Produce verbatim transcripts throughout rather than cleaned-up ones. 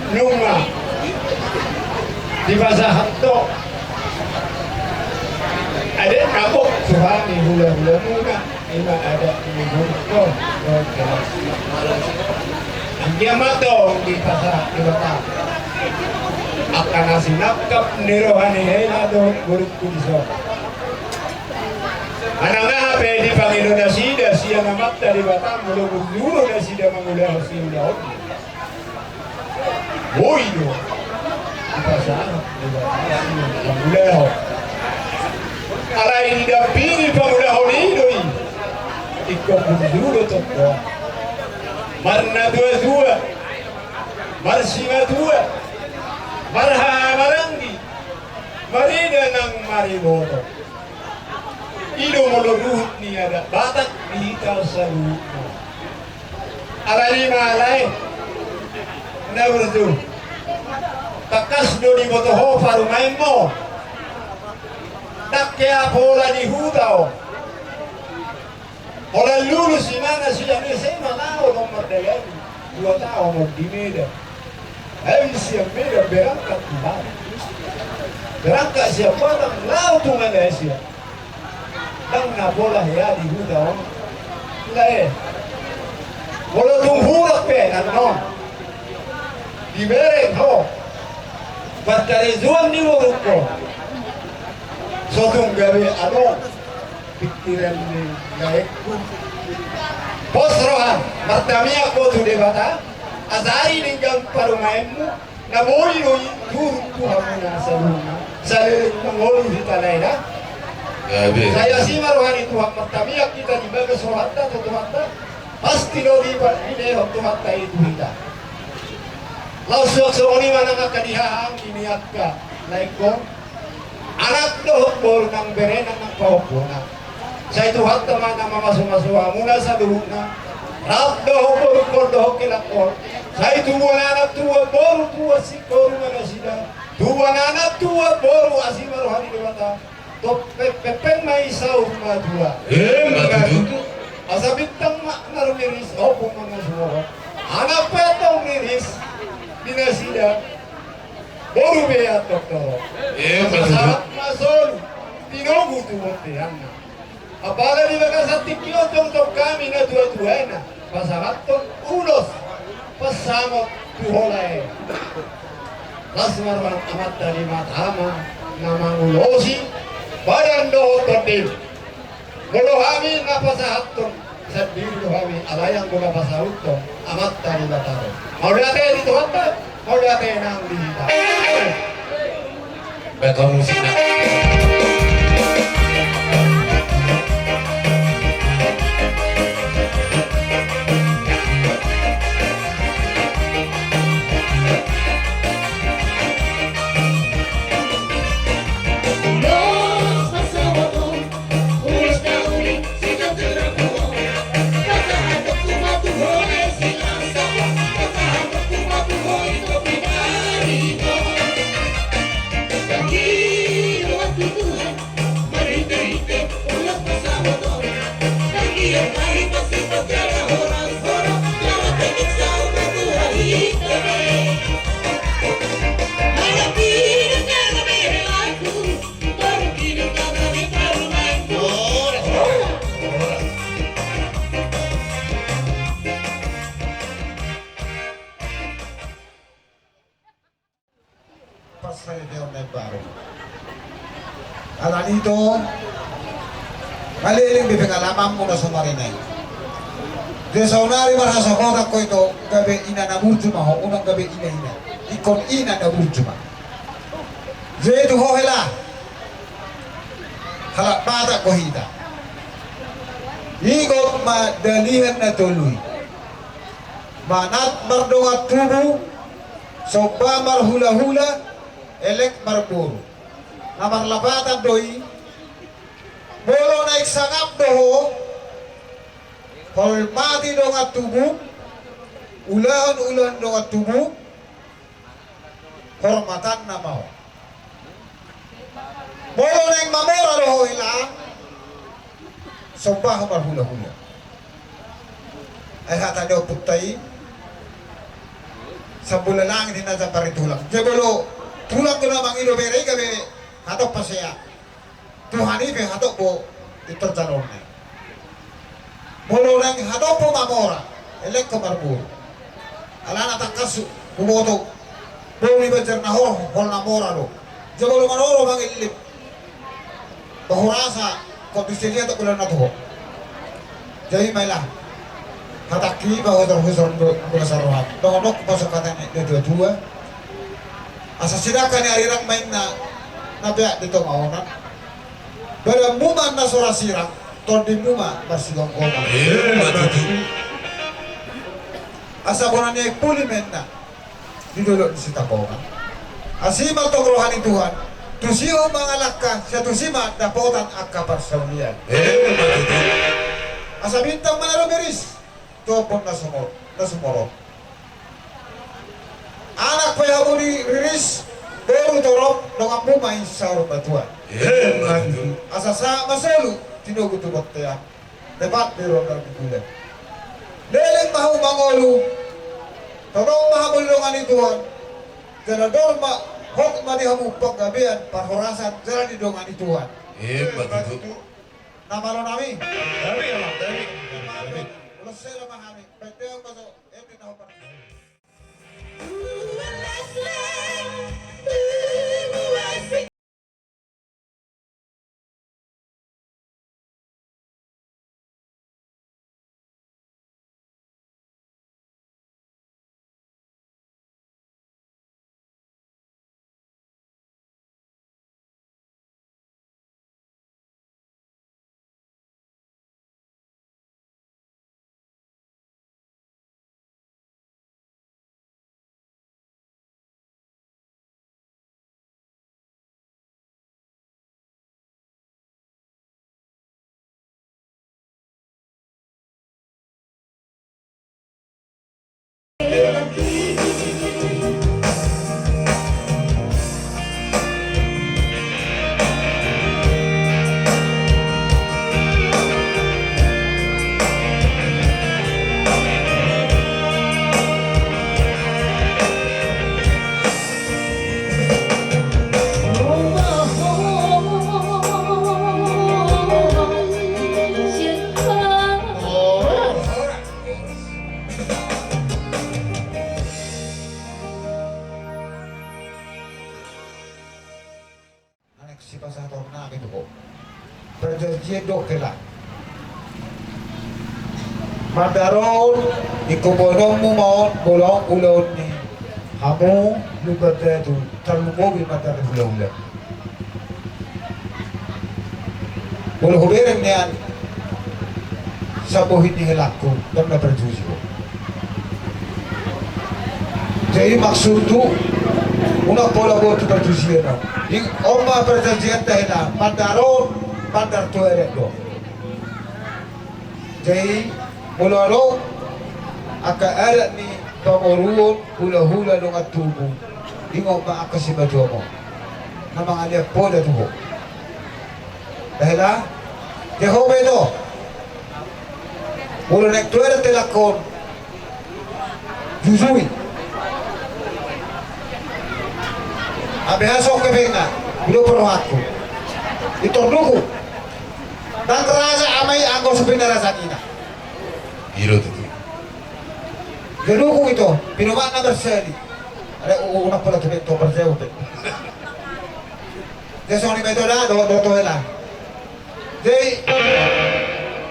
Nunga dipasahat do adat na gok tu hami hulahula muna, ima adat ni boru do. Anggiat ma tong dipasahat Debata angka na sinangkap ni roha ni hela dohot borungku dison. Manang aha pe dipangido nasida sian Amanta Debata, molo burju do nasida mangulahon siulaon, boi do dipasahat Debata sian pangulahon. Alai didampingi pangulahon i do i, ingkon burju do tongtong. Marnatuatua, marsingatua, marhahamaranggi, marida nang mariboto. I do molo ruhut ni adat Batak di hita saluhutna. Alani ma alai, na burju, tangkas do diboto ho parumaenmu. Ndang hea pola di huta on. Holan lulus imana sian S M A laho do mardalani dua taon on di Medan. Habis sian Medan berangkat tu Batam. Berangkat sian Batam laho tu Malaysia. Ndang na pola hea di huta on. Lae. Molo tung hurang pe annon dibereng ho pantarejuan ni borungkon, so tung gabe adong pikiran ni laengku. Pos roham, martamiang ho tu Debata, ajari denggan parumaenmu, na boi do i turun tu hamuna saluhutna, saleleng mangolu hita lae da. Gabe. Sai asi ma roha ni Tuhan, martamiang hita di bagas rohanta tu Tuhanta, pasti do di, dilehon Tuhanta i tu hita. Laos suang songon i ma nang angka di haha anggi ni angka laengkon, anak dohot boru nang berena nang pahompuna. Sai Tuhanta ma na mamasumasu hamuna saluhutna, rap dohot borungkon dohot helangkon. Sai tubuan anak tubuan boru tubuan singkoru ma nasida, tubuan anak tubuan boru asi ma roha ni Debata. Tong pe-, pengpeng ma i saur matua. Emma tutu. Asa bintang ma na rumiris, ombun ma na sumorop. Anak pe antong riris di nasida. Boru pe antong torop. Emma tutu. Sahat ma solu tinogu tu bonteanna. Apala di bagasan tingki on tongtong hami natuatuana pasahathon ulos pansamot tu ho lae. Las ma roha ni Amanta Debata ma na mangulosi badan dohot tondem. Molo hami na pasahathon sandiri do hami, alai anggo na pasauthon Amanta Debata do. Mauliate di Tuhanta, mauliate nang di hita. Baik, kamu musik, nah. Parsaripeon na imbaru. Alani i do, naleleng be pengalamanmu na so marina i. Jadi saonari marhasohotan ho ito, gabe ina na burju ma ho, unang gabe ina-ina. Ingkon ina na burju ma. Jadi tu ho hela, halak Batak do hita. Ingot ma dalihan na tolu i. Manat mardongan tubu, somba marhulahula, elek marboru. Na marlapatan do i, molo naeng sangap do ho, hormati dongan tubu, ulahon ulaon dongan tubu, hormatanna ma ho. Molo naeng mamora do ho hela, somba ho marhulahula. Ai hata ni ompunta i, Sambula langit i na jambar ni tulang. Jabolo tulang do na mangido bere i gabe hatop pasea. Tuhan i pe hatop bo i torjalonna. Molo naeng hatop bo mamora, elek ho marboru. Alana tangkas huboto boru ni banjar na hol, hol na mora do. Jabolo manoro mangillit. Pahurasa kondisi ni hatop bulan na tuho. Jadi mailah. Hatangki bahusor-husor do, bahusor roham. Dongonok masuk kata ni dua-dua. Asa sidangka ni arirang main na, na beak di tonga onan. Badanmu ma na so ra sirang, tondinmu ma marsigomgoman. Asa bona ni ai puli main na. Di dolok ni Sitapongan. Asi ma tong roha ni Tuhan, tusi ho mangalangka, sai tusi ma dapotan angka parsaulian. Asa bintang ma na rumiris tu ombun na sumorop. Anak pe hamu diriris, boru torop, donganmu ma i saur matua. Asa sahat ma solu tinogu tu bontean. Tepat di ronda ni bulan. Leleng ma hamu mangolu. Tongtong ma hamu di dongan ni Tuhan. Jala dor ma, hot ma di hamu panggabean, parhorasan jala di dongan ni Tuhan. Ima tutu. Na malo nami. Nami, nami. Ulos sela ma hami. Pete ma so, emi na hopar. Anak sipasahaton nami do ho. Perjanjian do hela. Mandar on, ingkon boanonmu ma on, molo on ulaon ni hamu Lumban Batu, tarlumobi mandar ni hulahula. Molo hubereng nian sambohi ni helangku, ndang na parjuji ho. Jadi maksudhu, unang pola boan tu parjujian on. Di on ma perjanjianta hela, mandar on, mandar tu adat do. Jadi molo adong angka adat ni pamoruon, hulahula, dongan tubu, ingot ma angka simatuam on na mangalean poda tu ho. Hela, dia ho be do. Molo naeng tu adat helangkon, jujui. Abe hasok ke penga, udah perlaku. Itu duku. Ndang raja ama i anggo so pinaraja ina. Iro tutu. Ganuku ito, pinomat na berseri. Ada unang pola tu bento berseri. Dia songon i ma ito da, do, do to hela. Jadi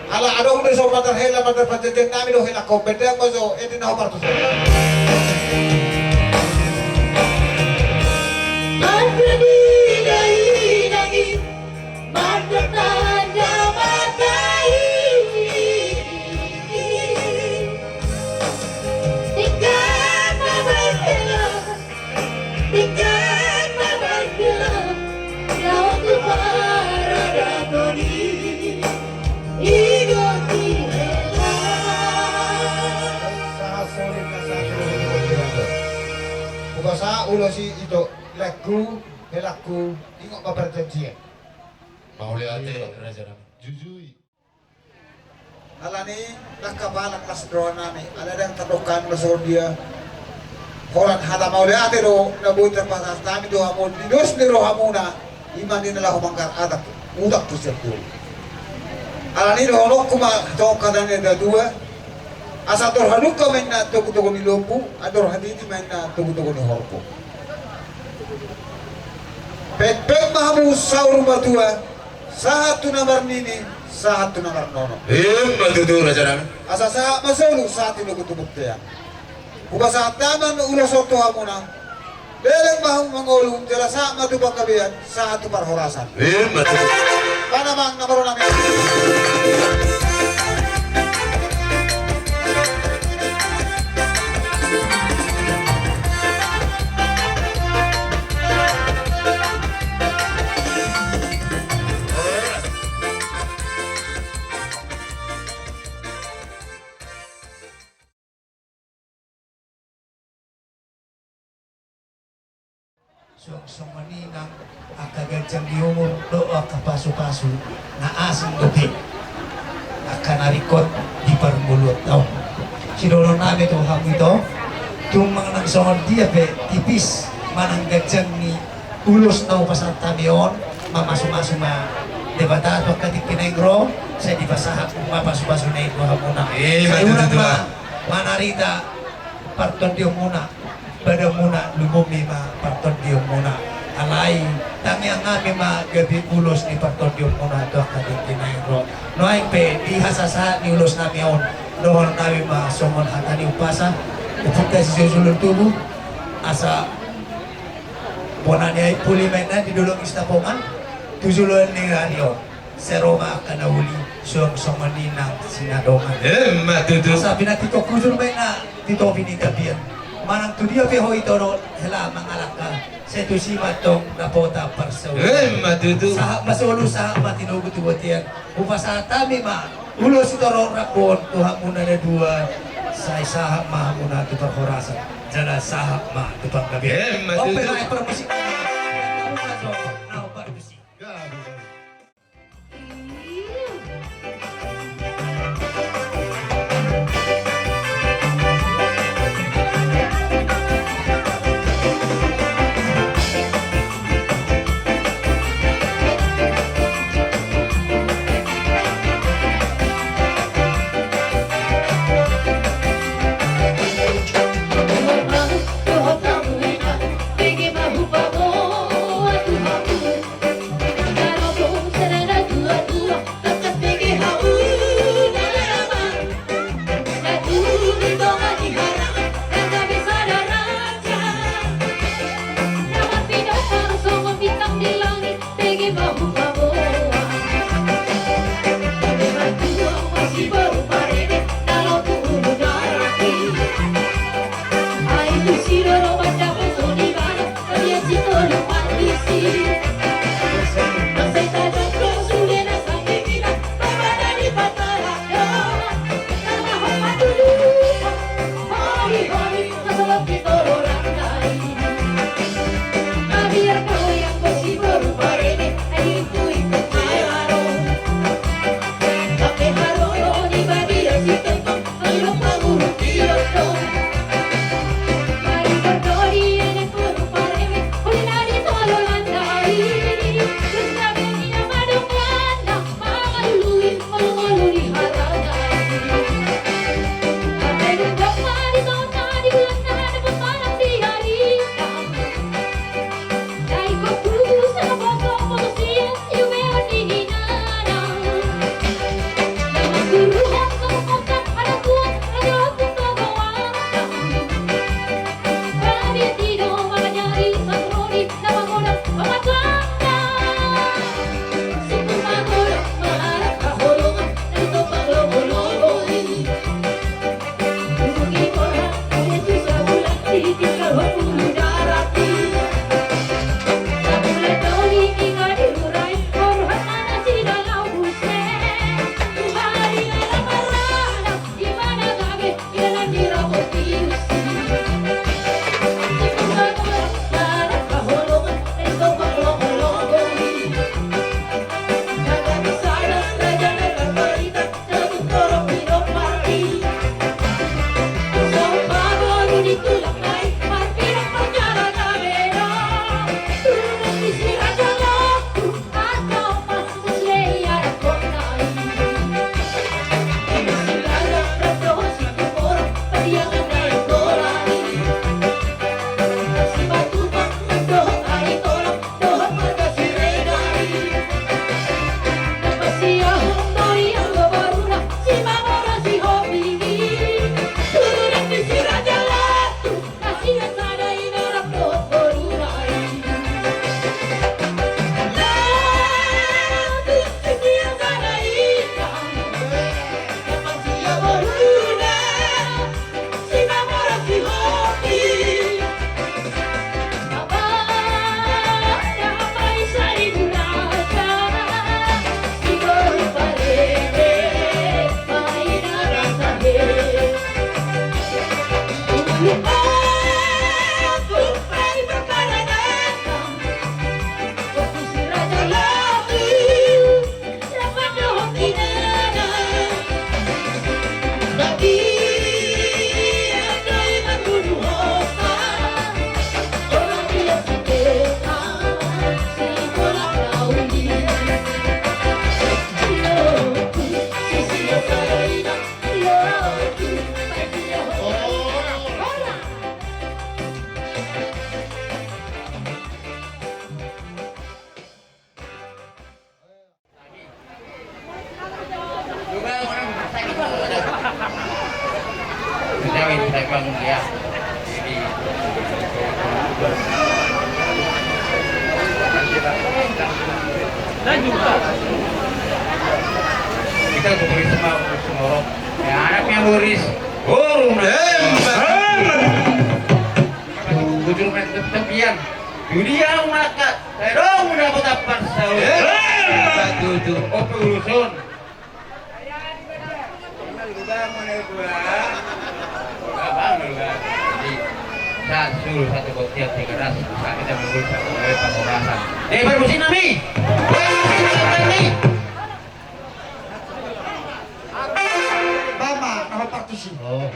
ala adong do so mandar hela, mandar panjajeng nami do hela, kau beda ma so, edi na ho partus. Mandar di dainang i. Mandar tanda mata i. Tinggal mabantela, tinggal mabantela, daun tu paradaton i, igot di hela. Sahat solit na sahat solit. Hubasa ulos i ito, lagu, helangku, ingot ma perjanjian. Mauliate, raja nami. Jujui. Alani, nangka balang las doa nami, ala dang tadokkan las on dia. Holan hata mauliate do na boi tarpasahat hami tu hamu on di dos ni rohamuna, i ma na laho manggarar adat utak tu sian doli. Alani i dohononku ma songon hata ni natuatua: Asa andor halumpang ma inna togutogu ni lombu, andor hatiti ma inna togutogu ni horbo. Pekpek ma hamu saur matua, sahat tu na marnini, sahat tu na marnono. Ima tutu, raja nami. Asa sahat ma solu, sahat tu na tutu bontean. Hupasahat hami ma ulos on tu hamuna. Leleng ma hamu mangolu, jala sahat ma tu panggabean, sahat tu parhorasan. Ima tutu. Mana mang na marona me. Suang songon i nang angka ganjang ni umur dohot angka pasupasu na asing dope angka na ringkot di parngoluonta on. Sidohonon nami tu hamu ito, tung manang songon dia pe tipis manang ganjang ni ulos na hupasahat hami on, mamasumasu ma Debata tu angka tingki na naeng ro, sai dipasahat ma pasupasuna i tu hamuna. Ima tutu, tulang. Sai unang ma manarita partondionmuna, badanmuna, lumobi ma partondionmuna. Alai tangiang hami ma gabe ulos ni partondionmuna tu angka tingki na naeng ro. Nuaeng pe di hasasahat ni ulos nami on, dohonon nami ma songon hata ni umpasa: Ompunta sijolojolo tubu, asa bona ni aek puli ma inna di dolok ni Sitapongan, tu joloan ni ari on sai ro ma angka na uli, suang songon i nang sinadongan. Ima tutu. Asa pinantikhon hujur ma inna di topi ni tapian. Manang tu dia pe ho ito dohot hela mangalangka, sai tusi ma antong dapotan parsaulian. Ima tutu. Sahat ma solu, sahat ma tinogu tu bontean. Hupasahat hami ma ulos sitorop rambu on tu hamuna na dua, sai sahat ma hamuna tu parhorasan, jala sahat ma tu panggabean. Ima tutu. Oke, baik, permisi. Kita tuh Risma, Risma Orok. Ya, anaknya Luris. Burung hebat. Bujur main tetep, Ian. Judi au maka, tedong udah kota Parsau. Hebat tutu. Oke, urusun. Abang, abang. Jadi, satu, satu kotiak tiga ras, bisa kita menggulung satu kali pemurasan. Eh, permisi nami. Permisi nami. Mama, nama partisi. Oh.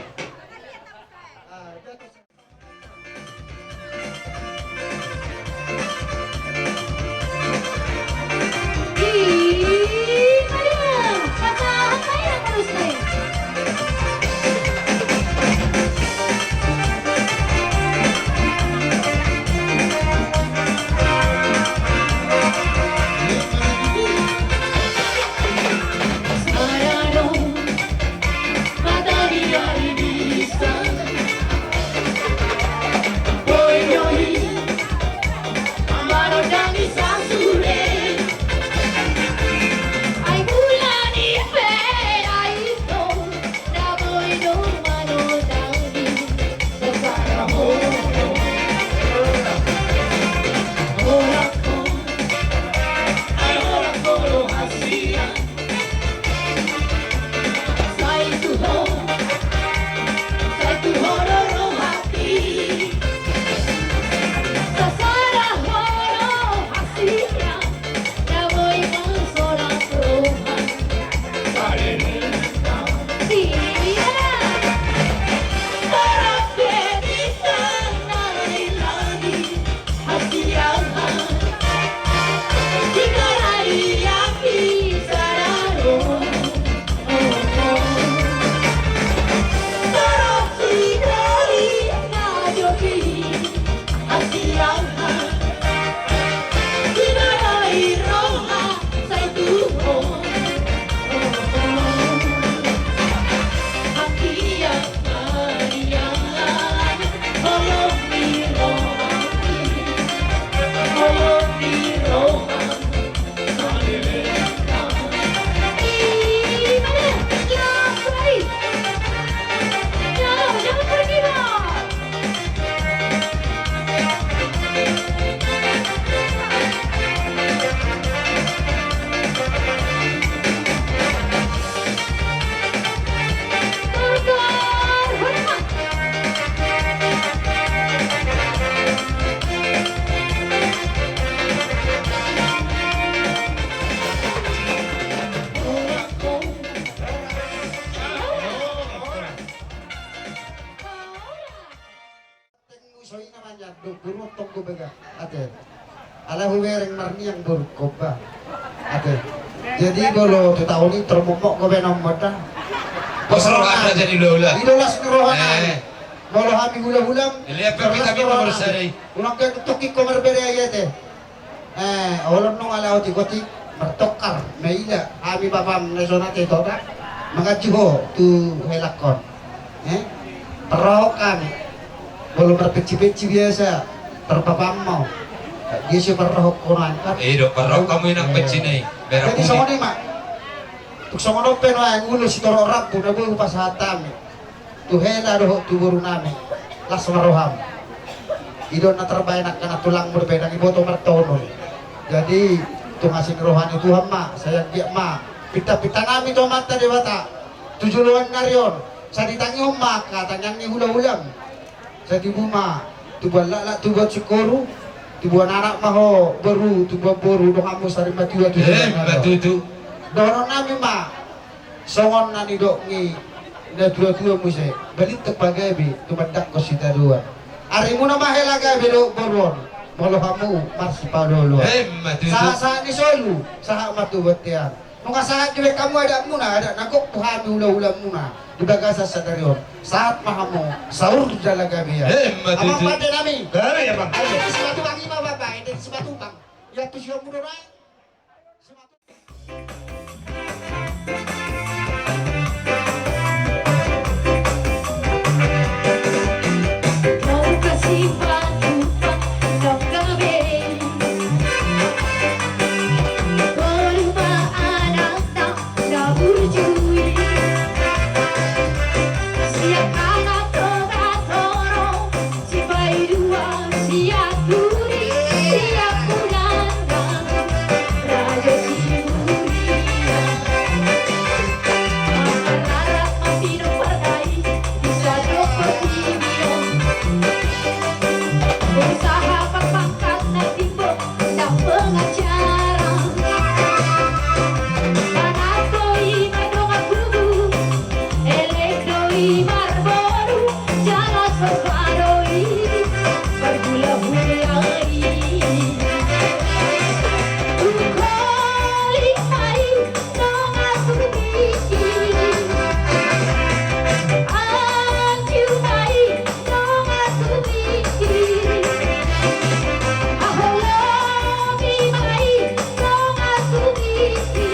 Teng muso i namanya do guru tong go bega. Ate. Ala hubereng marniang boru koba. Ate. Jadi bolo tu taon i tormomok go benom mota. Pos roha jadi lula. Idolas ni roha. Eh. Molo hami hula-hulam. Lihat perminta minta bersari. Ulang ke tuki komar bere ayate. Eh, olo nunga laho tu goti martongkar, maila hami bapam na songon i tona manganju ho tu helangkon. Eh, parrohahon hami. Molo marpensi-pensi biasa, parrohahon ma. Biasa parrohahon hami. Eh, do parrohahon hami nang pensi na i. Jadi songon i ma. Tung songon on pe nuaeng ulos sitorop rambu na boi hupasahat hami. Tu hela dohot tu boru nami, las ma roham. I do na tarbaen angka na tulangmu dope, ndang diboto martonon. Jadi tung asi ni roha ni Tuhan ma, sai anggiat ma pinta-pinta nami tu Amanta Debata tu joloan ni ari on, sai ditangihon ma angka tangiang ni hula-hulam. Tubu ma, tubuan laklak, tubuan singkoru, tubuan anak ma ho boru, tubuan boru, donganmu sari matua tu. Emma tutu. Dohononnami ma, songon na nidok ni natuatua muse, balintang pagabe tumandangkon sitadoan. Arimuna ma hela gabe dohot boru on, molo hamu marsipaolooloan. Emma tutu. Sahat-sahat ni solu, sahat ma tu bontean. Nunga sahat dibahen hamu adatmuna, adat na gok tu hami hulahulamuna di bagasan sadari on. Sahat ma hamu saur jala gabe. Emma tutu. Amang pande nami. Gabe, Amang. Ende ni Simatupang i ma, Bapak, ende ni Simatupang. Ia tu sion mudona. Sipaidua, siaturi, siapunana, raja simuria. Marrarat ma pinompar dai, di sadok portibi on. Usaha parpangkat na timbo, na pengacara. Anak do i mardongan tubu, elek do i marboru, jala somba do i parhulahula i. Ungkoli ma i nonga tubi i, anju ma i nonga tubi i. Haholongi ma i nonga tubi i.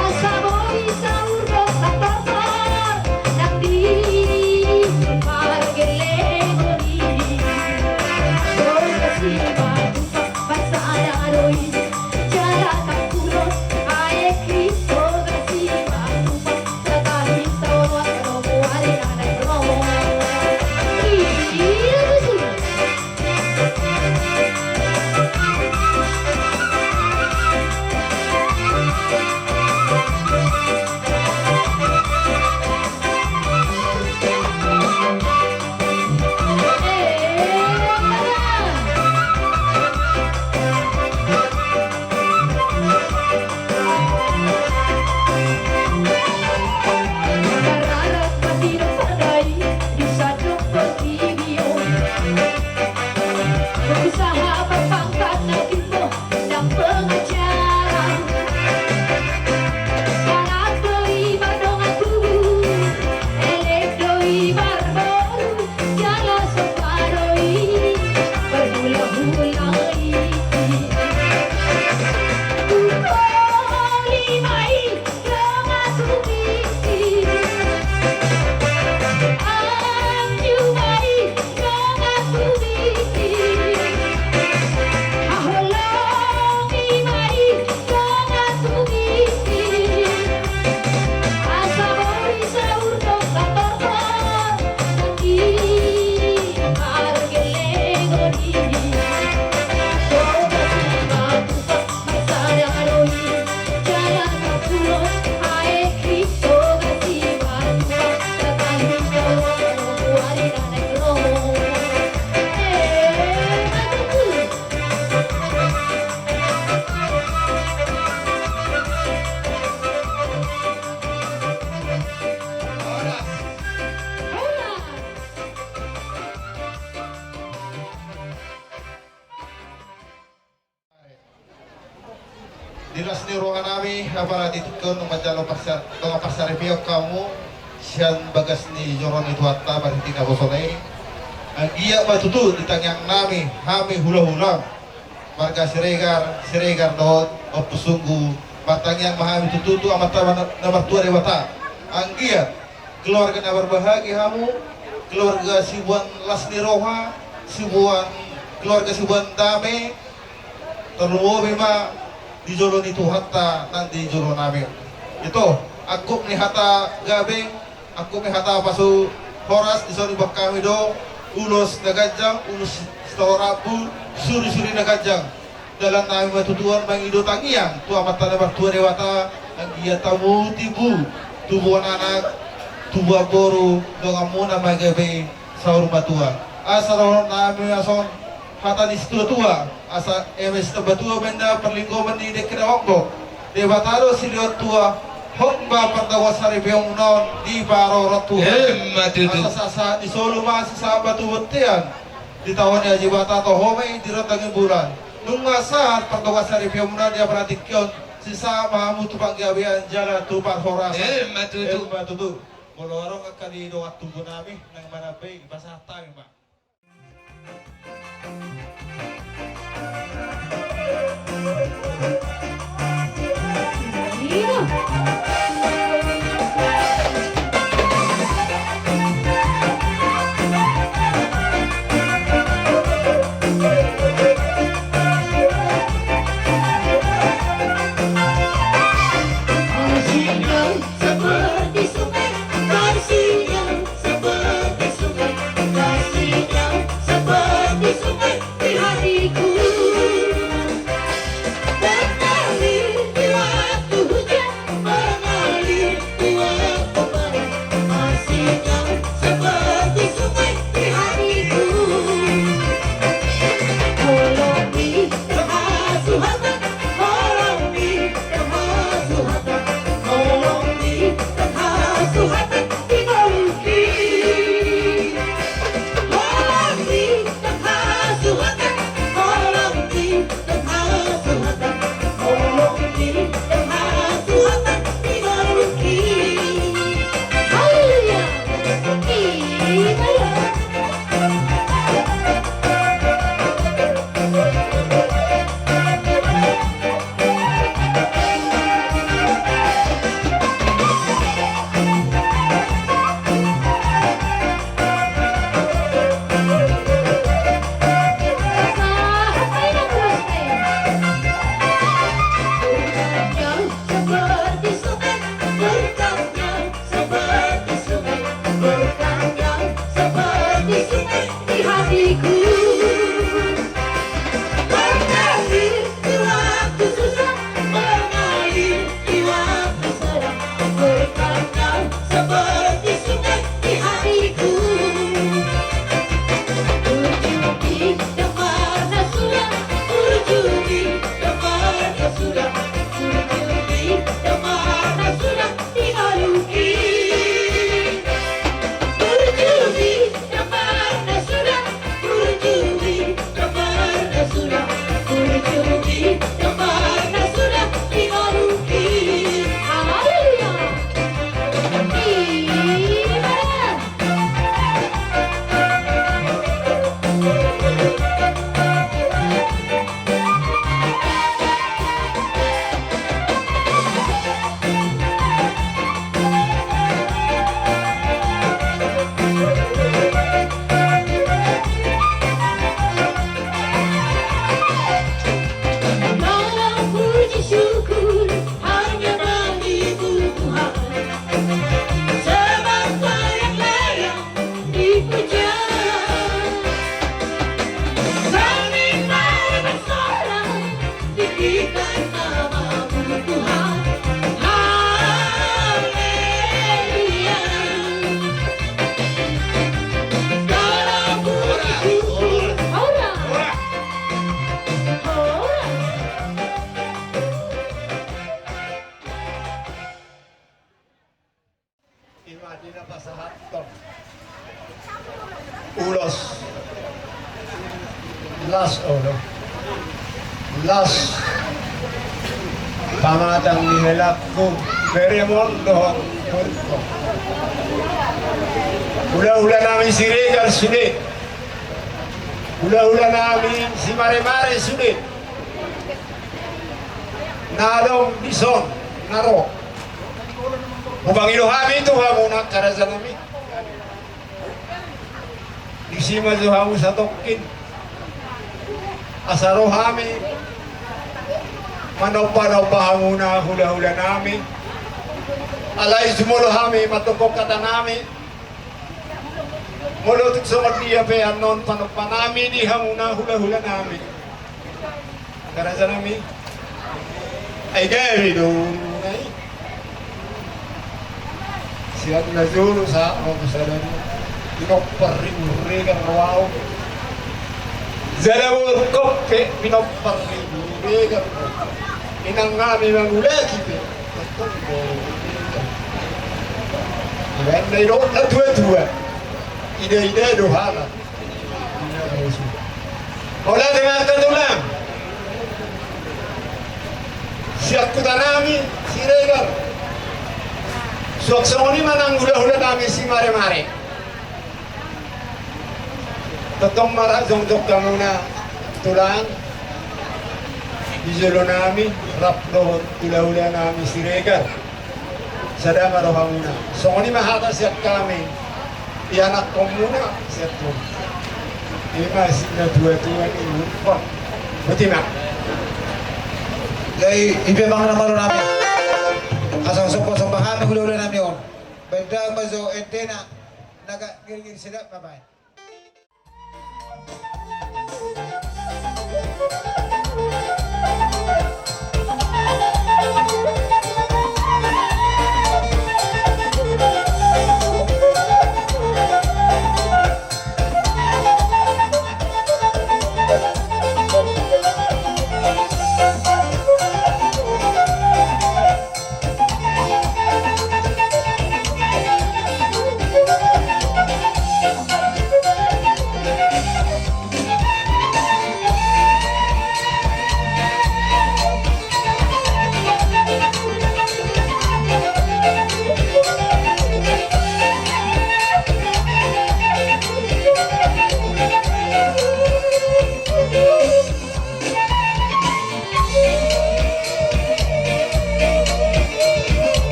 Asa boi saur dohot satortor nang di pargellengon i. Boga Simatupang parsada do i, jala tampulon aek i. Boga Simatupang satahi saoloan, romo ari na naeng ro. Ih, ih, ih. Marrarat ma pinompar dai, di sadok portibi on. Usaha parpangkat na timbo, na pengacara. Anak do i mardongan tubu, elek do i marboru, jala somba do i parhulahula i. Ungkoli ma i nonga tubi i. Anju ma i nonga tubi i. Haholongi ma i nonga tubi i. Asa boi saur dohot satortor nang di pargellengon i. Boga Simatupang Di las ni roha nami, apala di tingki on manjalo pasa-, dongan parsaripeon hamu sian bagas ni joro ni Tuhanta marhite naposona i. Anggiat ma tutu di tangiang nami, hami hulahulam, marga Siregar, Siregar dohot Ompu Sunggu, martangiang ma hami tutu tu Amanta na, na martua Debata. Anggiat keluarga na marbahagia hamu, keluarga siboan las ni roha, siboan, keluarga siboan dame, tarlumobi ma di jolo ni Tuhanta nang di jolo nami. Ito, angkup ni hata gabe, angkup ni hata pasu horas, dison diboan hami do ulos na ganjang, ulos sitorop rambu, surisuri na ganjang. Dalan nami ma tutu on mangido tangiang tu Amanta na martua Debata, anggiat hamu tibu, tubuan anak, tubuan boru, donganmuna ma gabe Saur matua. Asa dohonon nami ma songon hata ni situatua, asa eme sitamba tua ma inna parlinggoman ni dengke na gokgok. Debata do silehon tua, hot ma pardogoan saripeon muna on diparorot Tuhan. Emma tutu. Asa sahat ni solu ma sisahat ma tu bontean. Di taon ni aji bata toho ma i di rondang ni bulan. Nunga sahat pardogoan saripeon muna di apala tingki on, sisahat ma hamu tu panggabean jala tu parhorasan. Emma tutu. Emma tutu. Molo adong angka di dongan tubu nami naeng manambai, pasahat hami ma. Seperti sungai, kasihnya seperti sungai, kasihnya seperti sungai di hatiku. Mengalir di waktu hujan, mengalir di waktu panas, kasihnya seperti sungai di hatiku. Tolong di tengah Suhatan, tolong di tengah Suhatan, tolong di tengah Suhatan, di Maluki. Tolong di tengah Suhatan, tolong di tengah Suhatan, tolong di tengah Suhatan, di Maluki. Haleluya. Haleluya. Seperti sungai, berkambang seperti sungai, berkambang seperti sungai di hatiku. Mengalir di waktu susah, mengalir di waktu senang, berkambang seperti sungai di hatiku. Burju di depan sudah, burju di depan sudah, burju di depan sudah, di Maluki. Burju di depan sudah, burju di depan sudah, burju di depan sudah, di Maluki. Haleluya. Amin. Puji syukur hanya bagimu Tuhan. Sebab layak-layak dipuja. Kami mau bersorak, tinggikan nama-Mu Tuhan. Haleluya. Dalam puji syukur. Hora. Hora. Ima di na pasahathon ulos las, olo, las pamatang ni helangku, beremon dohot purko. Hulahula nami Siregar sude, hulahula nami Simaremare sude, na adong dison na ro. Hupangido hami tu hamuna angka raja nami, disi ma jo hamu satongkin, asa ro hami manombanomba hamuna hulahula nami. Alai jumolo hami mandokkon hata nami, molo tung songon dia pe annon panomba nami di hamuna hulahula nami, angka raja nami, ai gabe do uluna i. Sian na jolo sahat ma tu sadari on. Pinompar ni Siregar do ahu. Jala boru pe pinompar ni Siregar do. Inang nami mangulaki pe tongtong boru. Ibaen na didok na tua-tua, ida-ida do halak. Mauliate ma angka tulang. Sian huta nami Siregar. Suang songon i ma nang hula-hula nami Simaremare. Tongtong ma rap jongjong hamuna tulang di jolo nami rap dohot hula-hula nami Siregar. Sada ma rohamuna. Songon i ma hata sian hami, ianakhonmuna sian tu. I ma si na tua-tua ni. Boti ma. Jadi i pe amang na malo nami, asa sombong-sombong hami hula-hula nami on. Baen damang ma jo endena na gir-gir, sedap ma baen.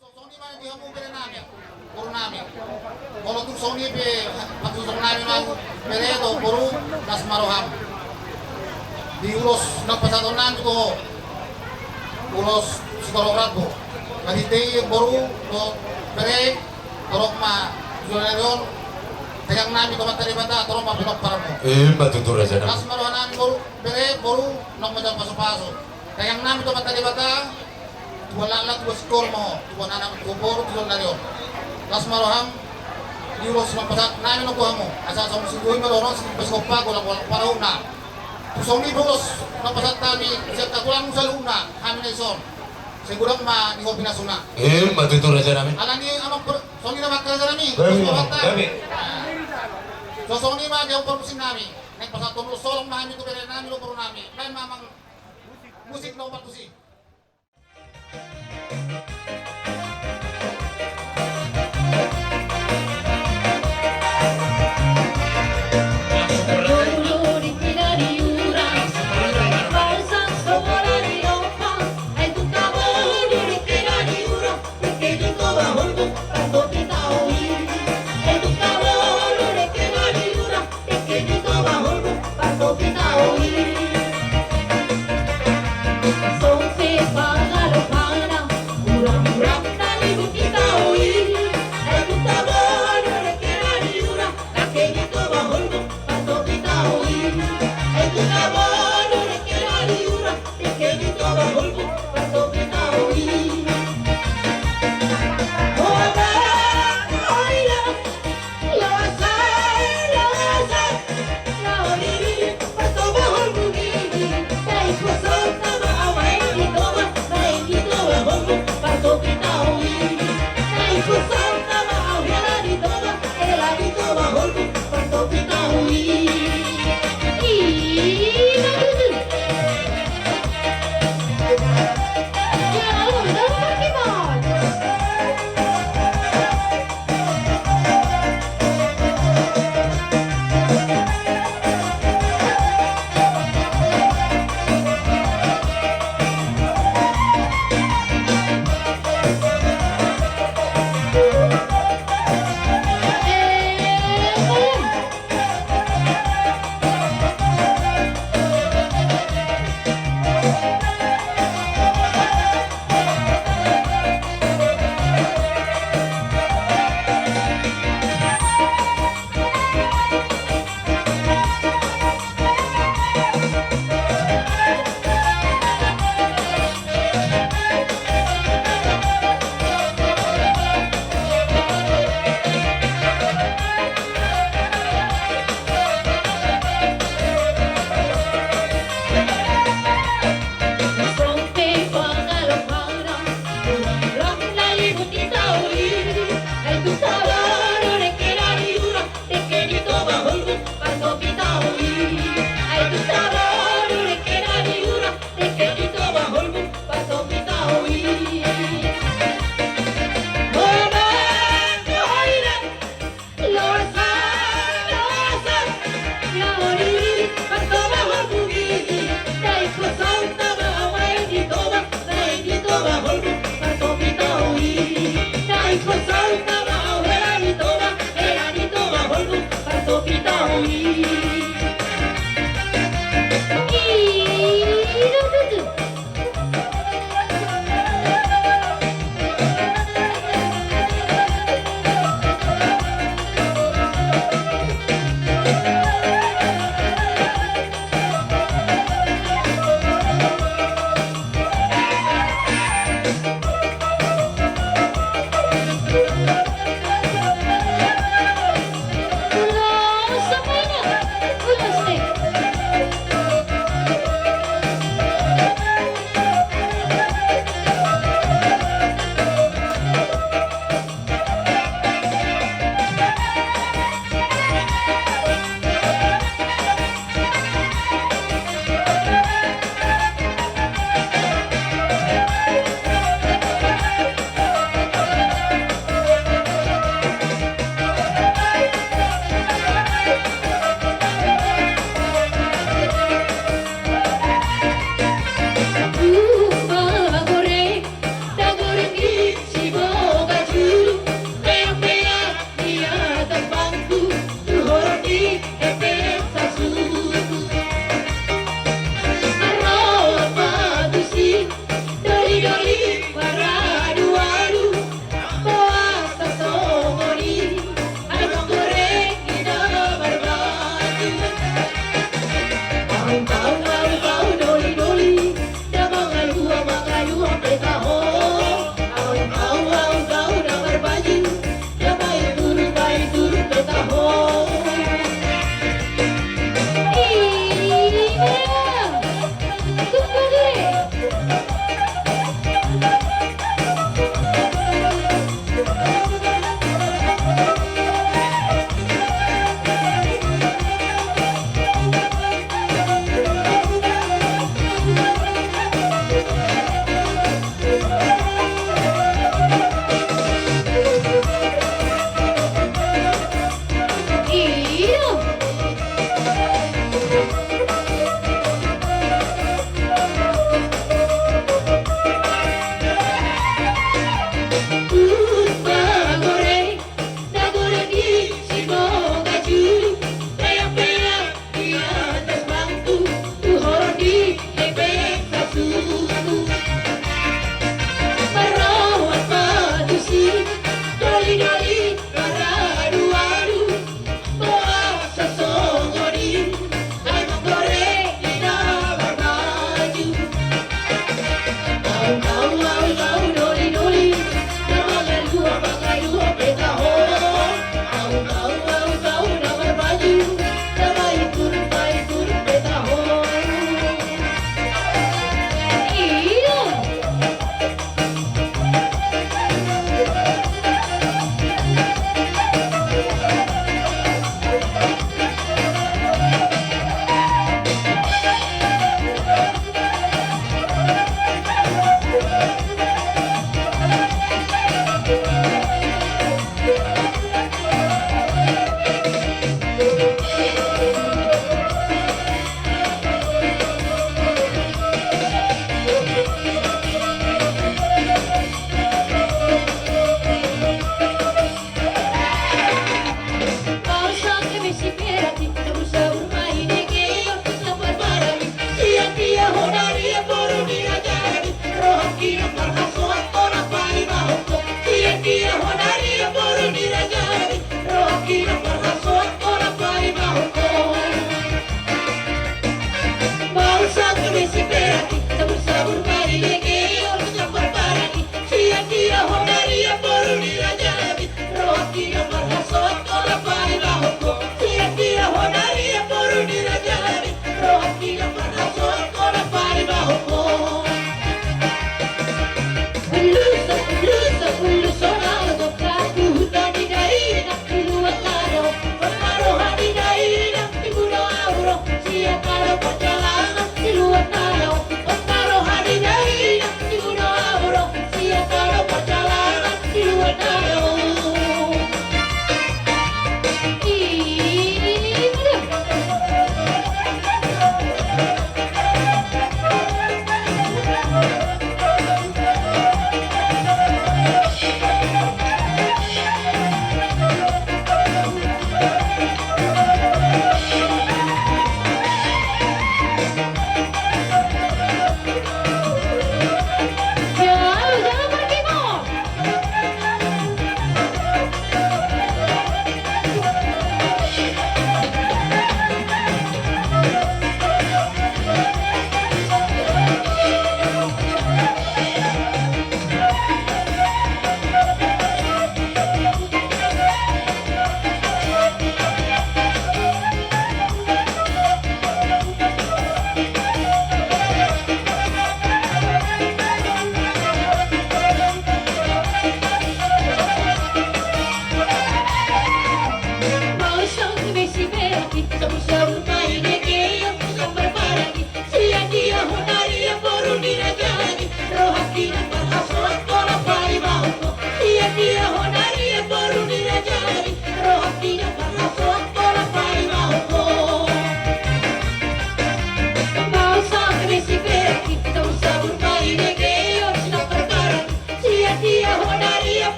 Songon i ma di hamu bere nami, boru nami. Molo tung songon i pe, patusuk nami ma bere dohot boru, las ma roham. Di ulos na pasahaton nami tu ho, ulos sitorop rambu. Marhite i boru dohot bere, torop ma tu joloan ni ari on. Tangiang nami tu Amanta Debata, torop ma pinomparmu. Ima tutu raja nami. Las ma roha nami boru, bere, boru, nunga manjalo pasu-pasu. Tangiang nami tu Amanta Debata, tubuan laklak, tubuan singkoru ma ho, tubuan anak, tubuan boru, tu joloan ni ari on. Las ma roham, di ulos na pasahat nami nang tu hamu, asa songon singkoru i ma dohonon, singkoru pasigompa, golang-golang parahutna. Tung songon i pe ulos na pasahat nami, sian angka tulangmu saluhutna, hami na dison. Sai godang ma di ho pinasuna. Ima tutu raja nami. Alani i amang, songon i ma angka raja nami. Gabe, gabe. Songon i ma di hamu parmusik nami. Naeng pasahathon ulos holong ma hami tu bere nami dohot boru nami. Baen ma amang. Musik na opat tusi.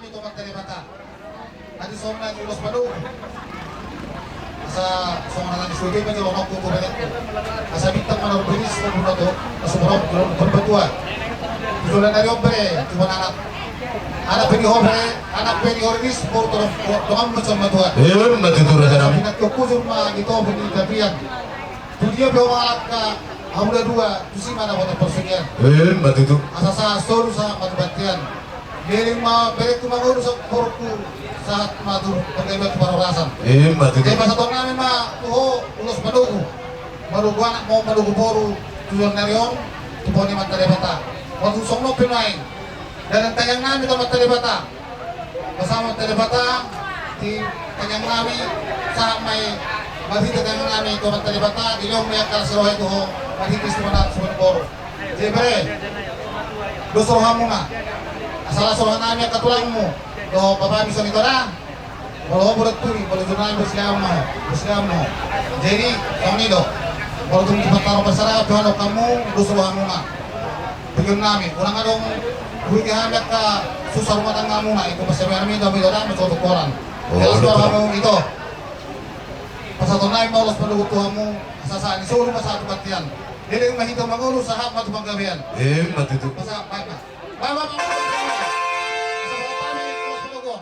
Tu Amanta Debata. Adi sonna di ulos panogu. Asa songon na di sude ma jolo nongku tu bere. Asa bintang ma na rupinis tu buka tu. Asa borok tu borok patua. Di jolo na ri on bere, cuma anak. Anak pe di ho bere, anak pe di ho rinis, boru tu dongan macam matua. Emma tutu raja nami. Asa pinat kukujur ma di topi di tapian. Tu dia pe ho mangalangka hamu na dua, tusi ma na bota parsugian. Emma tutu. Asa sahat solu sahat ma tu bontean. Leleng ma berengku mangolu sahat borungku sahat ma tu panggabean tu parhorasan. Emma tutu. Jadi pasahaton nami ma tu ho ulos panogu. Manogu anak ma ho manogu boru tu joloan ni ari on tu pohon ni Amanta Debata. Molo tung songon on pe nuaeng. Dalan tangiang nami tu Amanta Debata. Pasahat ma Amanta Debata di tangiang nami, sahat ma i marhite tangiang nami tu Amanta Debata, dilehon ma i angka las ni roha i tu ho, marhite simonat siboru. Jadi bere, dos rohamuna. Asa las roha nami angka tulangmu dohot bapami songon i do da. Molo ho borat tuli, molo jurnal bersih amu, bersih amu. Jadi songon i do. Molo tung di pataru bersara, Tuhan, hamu dos rohamuna. Tujuan nami, unang adong rugi hami angka susah rumah tangga muna, ingkon pasabar nami, dami dodam, mencoba koran. Oh, jelas do betul. Hamu ito. Pasahaton nami ma ulos panogu tu hamu, asa sahat ni solu ma sahat tu bontean. Leleng ma hita mangolu sahat ma tu panggabean. Emma tutu. Pasahat, baik ma. Baik ma. Pasahaton nami ulos panogu.